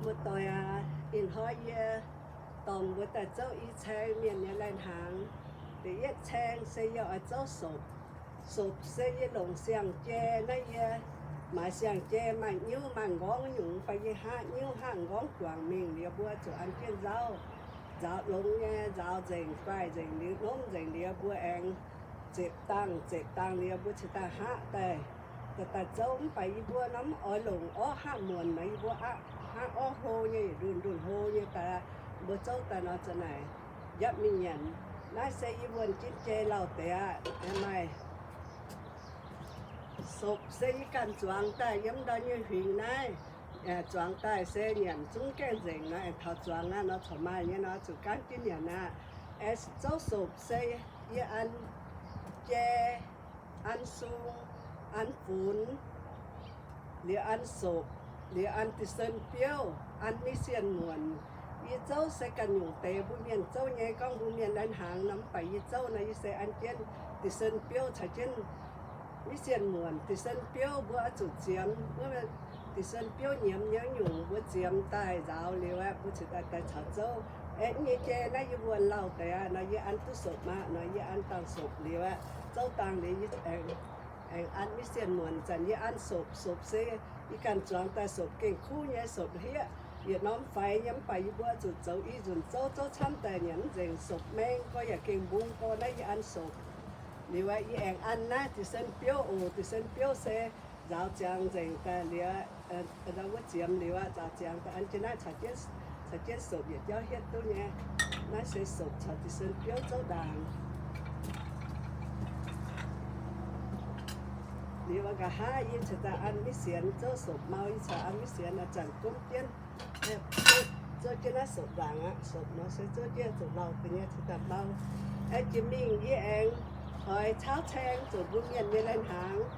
Mbuo doic aac, ih hnoi yie dorh mbuo daaih zouv i caeng mienh nyei lai-hnaangx. Da'yietv caeng se yie oix zouv sopc. Sopc se yie longc siang-jai naaiv, yie maaiz siang-jai maaih nyiuv maaih nqorngv nyungc, fai yie hngaqv nyiuv hngaqv nqorngv juangc mingh liuz, mbuo zuqc an jienv nzauv, nzaaux longx nyei, nzaaux nzengc, guaih nzengc liuz, nomv nzengc liuz, mbuo aengx zepc dangh, zepc dangh liuz mbuo cingx daaih hngaqv daaih, daaih zouv. Mv baac yie mbuo nor mv oix longc orv hngaqv muonc nor, yie mbuo aqv hngaqv orv hlo nyei, ndunh ndunh hlo nyei daaih, mbuo zouv daaih nor za'naaic njapv mingh nyanc. Naaiv se yie mbuo jin jai lauh deix aqv. Maaih sopc se yie ganh zuangx daaih yiem ndau nyei huingx naaiv. Zuangx daaih se nyanc zungv gaengh nzengc nor, aengx taux zuangx aqv nor, corc maaih nyei nor, zuqc gaanv jienv nyanc aqv. Aengx zouv sopc se yie an jai, an sung, an funx, liuz an sopc, liuz an da'sen biouv, an miv sienh muonc. Yie zouv se ganh nyungc deix, mbuo mienh zouv nyei. Gorngv mbuo mienh lai-hnaangx nor, mv baac yie zouv nor, yie se an jienv da'sen biouv caux jienv miv sienh muonc. Da'sen biouv mbuo oix zuqc ziemx, wuov da'sen biouv nyiemz nyei nyungc mbuo ziemx daaih nzaaux liuz aqv, mbuo cingx daaih daaih caux zouv. Aeqv, nyei jai naaiv yie mbuo lauh deix aqv nor, yie an duqv sopc aqv nor, yie an dangh sopc liuz aqv, zouv dangh liuz yie aengx an miv sienh muonc. Zanc yie an sopc, sopc se yie ganh zuangx daaih sopc gengh kuv nyei, sopc hlieqv yietc norm faix nyei. Mv baac yie mbuo zuqc zoux i nzunc zouv, zouv camv daaih nyanc mv nzengc. Sopc maeng gorx yaac gengh mbung gorx. Naaiv yie an sopc liuz aqv, yie aengx an naaiv da'sen biouv oc. Da'sen biouv se nzaaux ziangx nzengc daaih liuz, wuov ziemx liuz aqv, nzaaux ziangx daaih an jienv naaiv caux jienv sopc yietc jauv hietv duqv nyei. Naaiv se sopc caux da'sen biouv zouv ndaangc. Liuz nqa'haav yie cingx daaih an miv sienx zouv sopc mau. Yie caux an miv sienx a'zanc gomv jienv zouv jienv naaiv sopc ndaangc aqv. Sopc nor se zouv jienv zuqc lauh deix nyei cingx daaih mau. Aeqv, jiex mingh yie aengx oix caauv caeng zuqc mbuo mienh nyei lai-hnaangx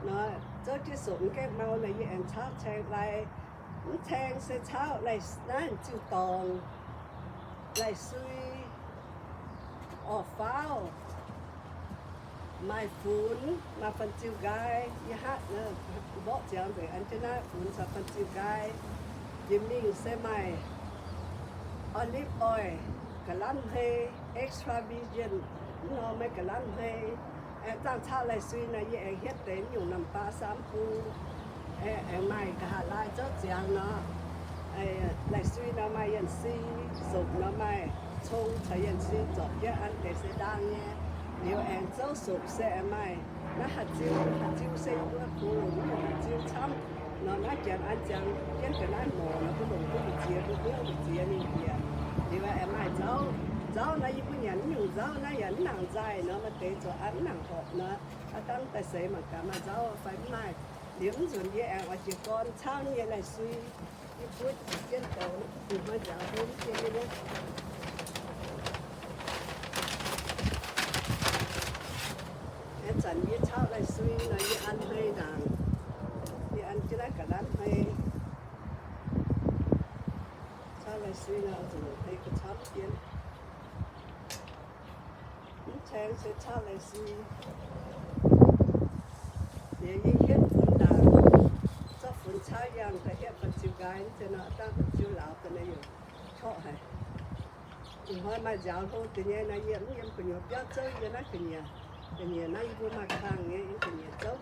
nor, zouv jienv sopc mv gaengh mau nor, yie aengx caauv caeng lai. Mv caeng se caauv lai, naaiv ziuh dorngc, lai-sui, orv-faauv, maaih funx, maaih fun-ziu nqaai. Yie hngaqv mborqv ziangx nzengc an jienv naaiv funx caux fun-ziu nqaai. Jiex mingh se maaih olive oil, ga'lanv hmei, extra virgin, mv nor maaih ga'lanv hmei. Aengx dangh caauv lai-sui nor, yie aengx hietv deix nyungc namx baa sam bung. Aengx maaih nqa'haav laai zouv ziangx nor, lai-sui nor maaih yienh si, sopc nor maaih cong caux yienh si, zorpc jienv an deix se ndaang nyei. Liuz aengx zouv sopc se aengx maaih naaiv haaix ziu, haaix ziu se yie mbuo kungx longc nyungc haaix ziu camv nor, naaiv janx an ziangx jienv ga'naaiv morc nor, mbuo longc duqv mbu'ziex, mbuo hnyouv mbu'ziex ninh bieqc. Liuz aengx maaih nzauv. Nzauv nor yie mbuo nyanc nyungc nzauv naaiv yaac mv nangc nzaaih nor, maaih deix zuqc an mv nangc horpc nor, aav dangh daaih seix mangc gaax maaih nzauv fai mv maaih. Liuz mv nzunc yie aengx oix jiez gorn caauv nyei lai-sui. Yie buov jienv douz, ih hnoi nziaaux hlo jienv nyei. Aengx zanc yie caauv lai-sui nor, yie an hmei ndaangc. Yie an jienv naaiv ga'lanv hmei. Caauv lai-sui nor, zuqc hmei ga'camv jienv. Mv caeng se caauv lai-sui. Liuz yie hietv funx ndaangc, zorqv funx caauv yangh daaih hietv fun-ziu nqaai. Mv zeiz nor, dangh fun-ziu lauz daaih naaiv yaac qorqv haic. Ih hnoi maaih nziaaux hlo deix nyei nor, yie mv yiem gu'nyuoz biauv zouv, yie naaiv ga'nyiec. Ga'nyiec naaiv yie mbuo maaih kangh nyei, yie ga'nyiec zouv.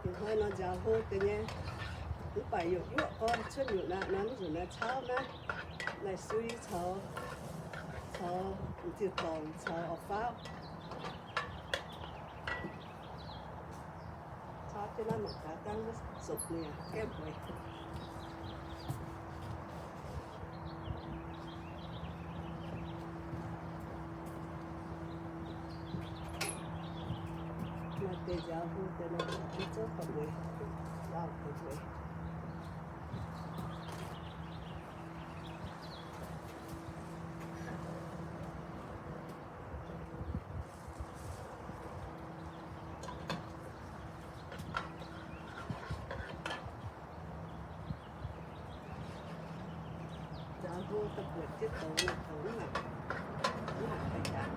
Ih hnoi nor nziaaux hlo deix nyei, mv baac yaac yuoqv gorn cuotv nyutc aqv. Nor mv nzunc naaiv caauv naaiv, lai-sui caux, caux m'ziuh dorngc caux orv-faauv. Caauv jienv naaiv mangc gaax dangh wuov sopc nyei gaengh bueix. Maaih deix nziaaux hlo deix nor, zouv gauh mueiz, lauh gauh mueiz. Nziaaux hlo daaih buatc jienv douz nor, douz mv nangc, mv nangc daaih jaax.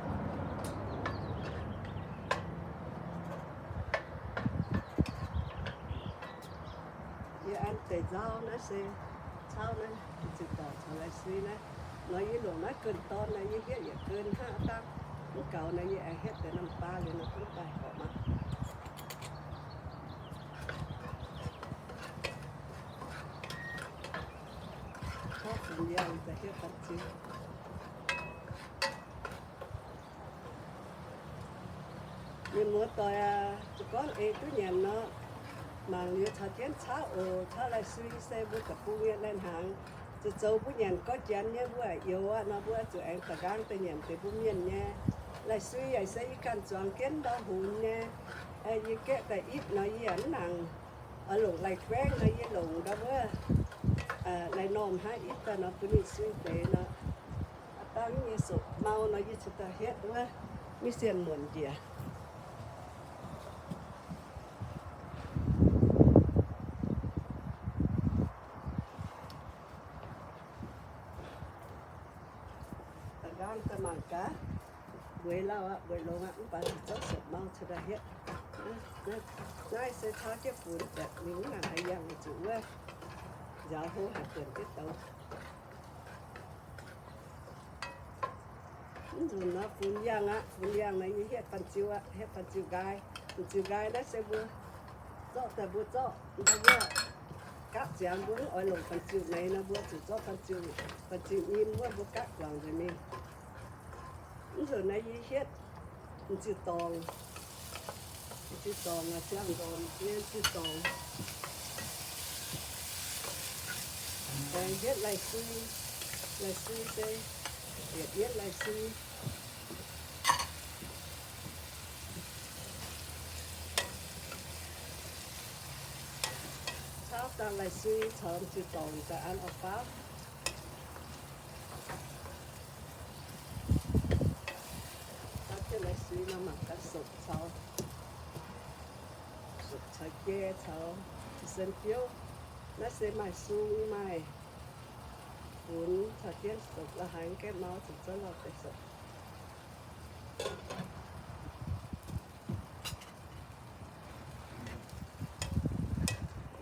nzauv naaiv se cauv naaiv, ziux dorngc caux lai-sui naaiv. Nor yie longc naaiv ganh dorn naaiv, yie hietv yietc ganh hnangv dangh. Mv gaux naaiv yie aengx hietv deix น้ำปลา liuz nor gunv daaih horpc mangc. Cauv funx yangh daaih hietv fan-ziu. Mienh muoz-doic aac, zuqc gorngv eix duqv nyanc nor, mangc liuz caux jienv cauv oc. Cauv lai-sui se mbuo deic-bung nyei lai-hnaangx. Zuqc zoux mbuo nyanc gorx janx nyei mbuo youz aqv nor, mbuo zuqc aengx da'nqaang daaih nyanc deix mbuo mienh nyei. Lai-sui yaac se yie ganh zuangx jienv ndau hunx nyei. Yie gaeqv daaih ipv nor yie yaac mv nangc. Oix longc lai-guaengv nor yie longc ndau wuov lai-normh hnangv ipv daaih nor bun ninh sui deix nor. Aav dangh nyei sopc mau nor yie cingx daaih hietv wuov maiv sienh muonc njiec. Da'nqaang daaih mangc gaax. Mbueiz lauh aqv, mbueiz longx aqv, mv baac zuqc zorqv sopc mau cingx daaih hietv. Naaiv se cauv jienv funx daaih, ninh mv nangc haaix yangh zuqc wuov nziaaux hlo haic buonc jienv douz. Mv nzunc nor funx yangh aqv. Funx yangh nor yie hietv fan-ziu aqv, hietv fan-ziu nqaai. Fan-ziu nqaai naaiv se mbuo zorqv daaih mbuo zorqv ndau wuov gapv ziangx, mbuo mv oix longc fan-ziu neix nor mbuo zuqc zorqv fan-ziu, fan-ziu nyim wuov mbuo gapv guangc nzengc mingh. Mv nzunc naaiv yie hietv m'ziuh dorngc, m'ziuh dorngc aac, ziangh ndorm nyei m'ziuh dorngc. Aengx hietv lai-sui, lai-sui se yietc yietv lai-sui. Cauv dangh lai-sui caux m'ziuh dorngc daaih an orv faauv. Cauv jienv lai-sui nor mangc gaax sopc caux, sopc caux jai caux sen-biouv. Naaiv se maaih sung maaih funx caux jienv sopc la'haaix gaengh mau zuqc zorqv lauh deix sopc.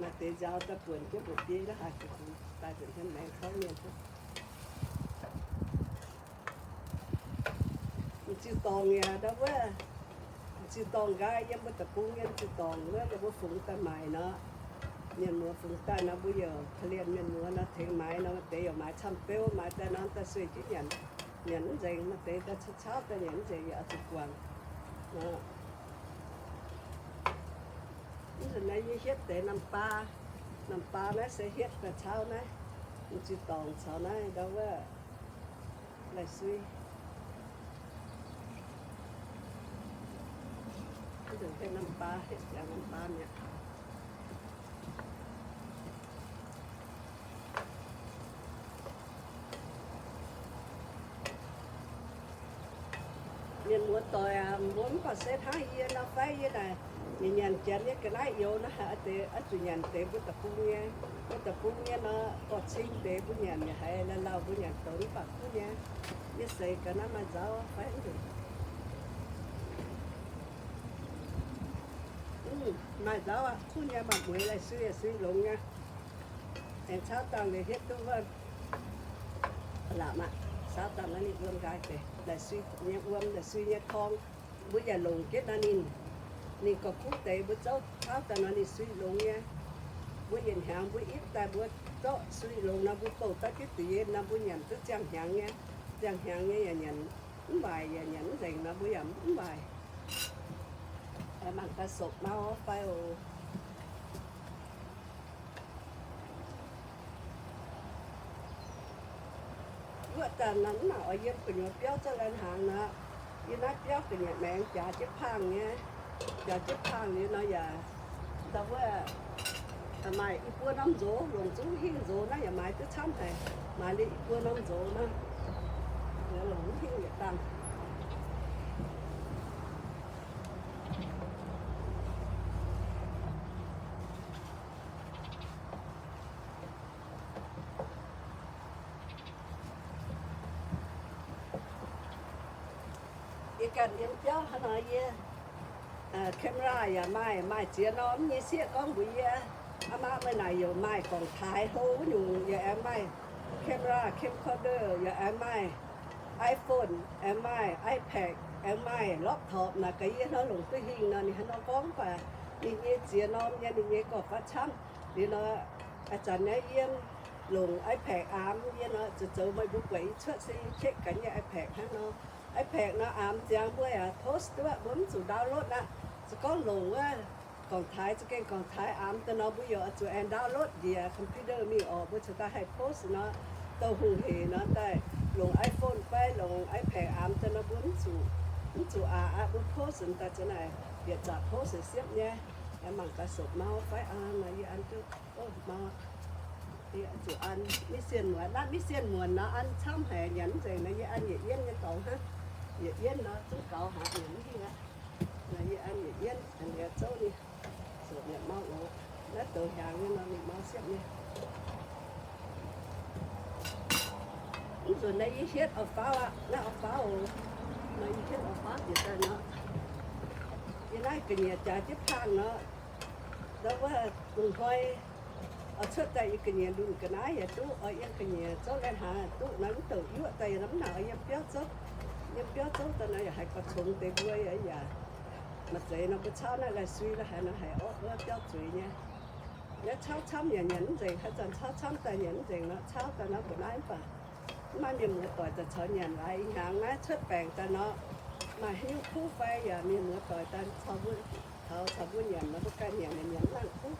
Maaih deix nziaaux daaih buonc jienv mbuoqc biei la'haaix, daaih buonc jienv maengx kouv mienh. M'ziuh dorngc yaac ndau wuov, m'ziuh dorngc nqaai yiem mbuo deic-bung nyei m'ziuh dorngc wuov, yiem mbuo fungx daaih maaic nor, mienh muoz fungx daaih nor, mbuo yaac korv-lienh mienh muoz nor tengx maaiz nor, maaih deix yaac maaiz camv beu, maaiz daaih nor daaih sueih jienv nyanc, nyanc mv nzengc. Maaih deix daaih cauv cauv daaih nyanc mv nzengc, yaac oix zuqc guangc. Mv nzunc naaiv yie hietv deix น้ำปลา, น้ำปลา naaiv se hietv daaih cauv naaiv, m'ziuh dorngc caux naaiv ndau wuov lai-sui. Mv nzunc hietv น้ำปลา, hietv ziangx น้ำปลา mi'aqv. Mienh muoz-doic aac, mbuo mv baac se hnangv yie nor fai yie naaic, mienh nyanc janx nyei ga'naaiv youz nor, haiz deix oix zuqc nyanc deix mbuo deic-bung nyei, mbuo deic-bung nyei nor, gorx-cing deix mbuo nyanc yaac haiz lauh lauh mbuo nyanc douz mv baac kuv nyei. Yie seix ga'naaiv maaih nzauv fai mv nzunc. Maaih nzauv aqv, kuv nyei, maaih mueiz lai-sui, sui longx nyei. Aengx caauv dangh liuz hietv duqv wuov lamz aqv. Caauv dangh naaiv ninh wuom nqaai deix, lai-sui nyei wuom, lai-sui nyei torng. Mbuo yaac longc jienv nor ninh, ninh gorx-kuv deix mbuo zouv caauv daaih nor ninh sui longx nyei. Mbuo yietc hnyangx mbuo ipv daaih mbuo zorqv sui longx nor mbuo bouh daaih jienv da'yietv nor mbuo nyanc duqv ziangh hnyangx nyei. Ziangh hnyangx nyei yaac nyanc mv waaic, yaac nyanc mv nzengc nor mbuo yaac mv waaic. Mangc gaax sopc mau fai oc. Wuov zanc naaiv mv nangc oix yiem gu'nyuoz biauv zorqv lai hnaangx nor, yiem naaiv biauv ga'nyiec maengx jaax jienv pangh nyei. Jaax jienv pangh liuz nor yaac, ndau wuov, maaih i buo norm nzox, longc zungv hingh nzox naaiv yaac maaiz duqv camv haic. Maaiz liuz i buo norm nzox naaiv, longc hingh yietc dangh. Yie ganh yiem biauv hnangv nor, yie camera yaac maaih, maaih ziex norm nyei sieqv gorngv mbuox yie, Aa maa, meih naaic yaac maaih gorngv taaix hlo wuov nyungc, yaac aengx maaih camera, camcorder, yaac aengx maaih iPhone, aengx maaih iPad, aengx maaih laptop naaic. Gaax yie nor longc duqv hingh nor, ninh hnangv nor gorngv baac ninh nyei ziex norm nyei, ninh nyei gorqv-baeqv camv. Liuz nor, ih zanc naaiv yie longc iPad aamx yie nor, zoux zoux meih mbuo buatc yie cuotv se yie qieqv gaax nyei iPad hnangv nor. iPad nor aamx ziangx mbuo yaac post duqv, mbuo mv zuqc download aqv. Se gorngv longc wuov gorngv taaix, za'gengh gorngv taaix aamx daaih nor, mbuo yaac oix zuqc aengx download njiec computer mingh oc, mbuo cingx daaih haih post nor, douh hungh hec nor daaih longc iPhone fai longc iPad aamx daaih nor, mbuo mv zuqc, mv zuqc aqc aqv, mbuo post daaih za'naaic bieqc zaqc post siepv nyei. Mangc gaax sopc mau fai an, yie an duqv mau. Yie zuqc an maiv sienh muonz, naaiv maiv sienh muonz nor an camv haic, nyanc mv nzengc nor yie an yietc yienv nyei dorngx hnangv. Yietc yienv nor zungv gaux haic, nyanc mv hingh aqv. Nor yie an yietc yienv, an liuz zouv ninh, sopc yaac mau oc. Naaiv douz hiaangx nyei nor ninh mau siepv nyei. Mv nzunc naaiv yie hietv orv faauv aqv, naaiv orv faauv oc. Nor yie hietv orv faauv jiex daaih nor, yie naaiv ga'nyiec jaax jienv pangh nor, ndau wuov lungh hnoi oix cuotv daaih yie ga'nyiec lunh ga'naaiv yaac duqv, oix yiem ga'nyiec zouv lai-hnaangx duqv nor, mv douc yuoqv daaih yaac mv nangc oix yiem biauv zouv. Yiem biauv zouv daaih nor yaac haiz gauh congx deix mbuo yaac, yaac maaih zeiz nor mbuo cauv naaiv lai-sui la'haaix nor haiz orv wuov biauv zuiz nyei. Naaiv cauv camv yaac nyanc mv nzengc, haaix zanc cauv camv daaih nyanc mv nzengc nor, cauv daaih nor ga'naaiv mv baac mv maaih mienh muoz-doic daaih caux nyanc. Laaix ih hnyangx naaiv cuotv baengc daaih nor, maaih haaix nyungc kuv fai yaac mienh muoz-doic daaih caux mbuo, taux caux mbuo nyanc nor, mbuo ganh nyanc, nyanc mv nangc kuv.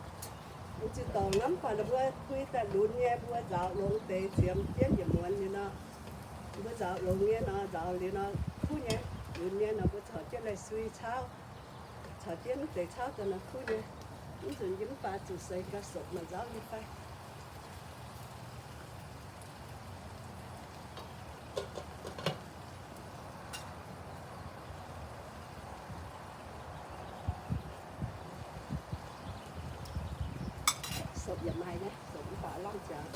Mv ziux dorngc nor mv baac ninh mbuo pui daaih lunx nyei, mbuo nzaaux longx deix ziemx jienv yietc muonz nyei nor, mbuo nzaaux longx nyei nor, nzaaux liuz nor kuv nyei. Lunx nyei nor mbuo caux jienv lai-sui cauv, caux jienv mv deix cauv daaih nor kuv nyei. Mv nzunc yie mv baac zuqc seix gauh sopc maaih nzauv nyei fai. Sopc yaac maaih nyei, sopc mv baac lamh ziangx.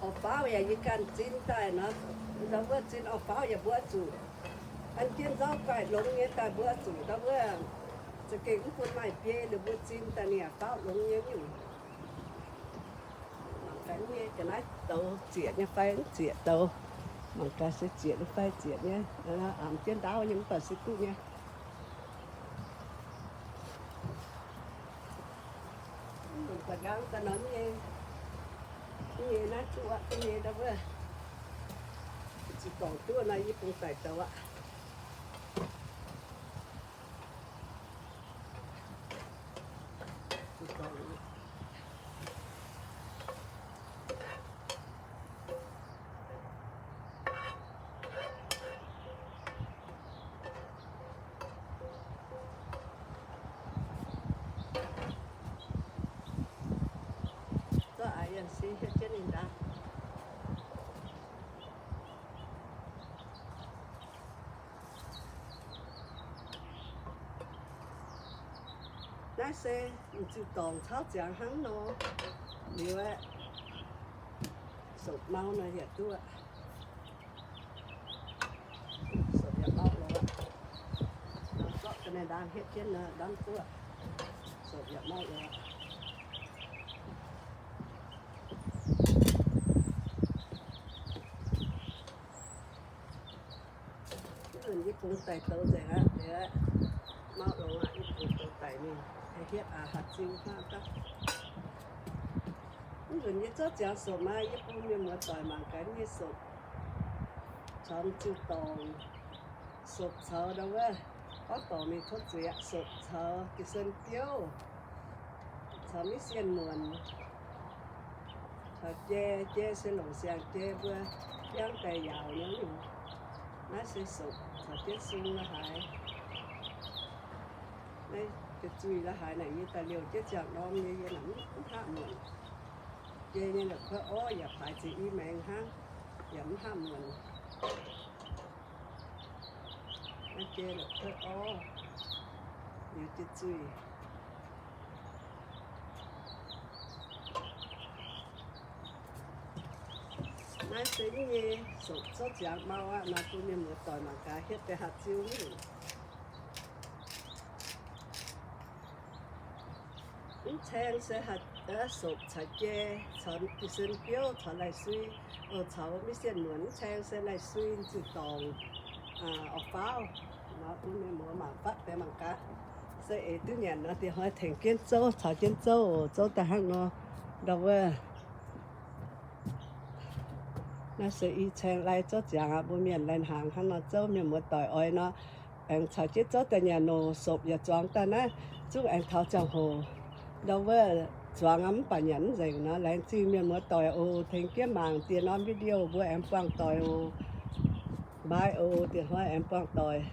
Orv faauv yaac yie ganh zin daaih nor, ndau wuov zin orv faauv yaac mbuo zuqc an jienv nzauv guaih longx nyei daaih mbuo zuqc ndau wuov za'gengh mv bun maaih biei liuz mbuo zin daaih ninh yaac faauv longx nyei nyungc. Mangc gaax nyei ga'naaiv douz zieqc nyei fai mv zieqc douz. Mangc gaax se zieqc nyei fai zieqc nyei. Aamx jienv ndaauv nyei mv baac se duqv nyei. Mv nzunc da'nqaang daaih nor nyei, nyei naaiv duqv aqv, nyei ndau wuov. Zuqc dorngc duqv nor yie bungx daic douz aqv. Zorqv a'yienh si hietv jienv ninh ndaangc. Naaiv se m'ziuh dorngc cauv ziangx hnangv nor. Liuz aeqv, sopc mau nor yaac duqv. Sopc yaac mau lorqc. Zorqv ga'naaiv ndaangc hietv jienv nor, ndamv duqv. Sopc yaac mau lorqc. Mv nzunc yie bungx daic douz nzengc aqv, liuz aeqv, mau longx aqv, yie bungx douz daic mingh, hietv aax hatc ziu hnangv daaih. Mv nzunc yie zorqv ziangx sopc maah, yie bun mienh muoz-doic mangc gaax nyei sopc caux m'ziuh dorngc, sopc caux ndau wuov gorngv dorngc mingh tov zuiz aqv, sopc caux ga'sen biouv, caux maiv sienh muonc, caux jai, jai se longc siang-jai mbuo hiuangv daaih yaauc nyei. Naaiv se sopc caux jienv sung la'haaix. Naaiv ga'zuih la'haaix naaic yie daaih liouh jienv ziangh norm nyei, yie naaic mv hapv muonc. Jai nyei la'kuaih orv yaac paaix ziex i maengx hnangv, yaac mv hapv muonc. Naaiv jai la'kuaih orv, liouh jienv zuih. Naaiv se mv nyei sopc zouv ziangx mau aqv nor, bun mienh muoz doic mangc gaax hietv deix hatc ziu mv. Mv caeng se hatc sopc caux jai, caux da'sen biouv, caux lai-sui, caux maiv sienh muonc. Mv caeng se lai-sui ziuc dorngc, orv faauv. Nor bun mienh muoz mangc fatv deix mangc gaax. Se eix duqv nyanc nor, diex hnoi tengx jienv zouv, caux jienv zouv oc. Zouv daaih hnangv nor, ndau wuov. Naaiv se i caeng lai zouv ziangx aqv. Mbuo mienh lai hnaangx hnangv nor zouv, mienh muoz doic oix nor, aengx caux jienv zouv daaih nyanc oc. Sopc yaac zuangx daaih naaiv, zungv aengx taux ziangh hoc ndau wuov zuangx aqv, mv baac nyanc mv nzengc nor. Laengz zingh mienh muoz doic oc, tengx jienv mangc diex norm video, mbuo aengx buangh doic oc. Bye oc, diex hnoi aengx buangh doic.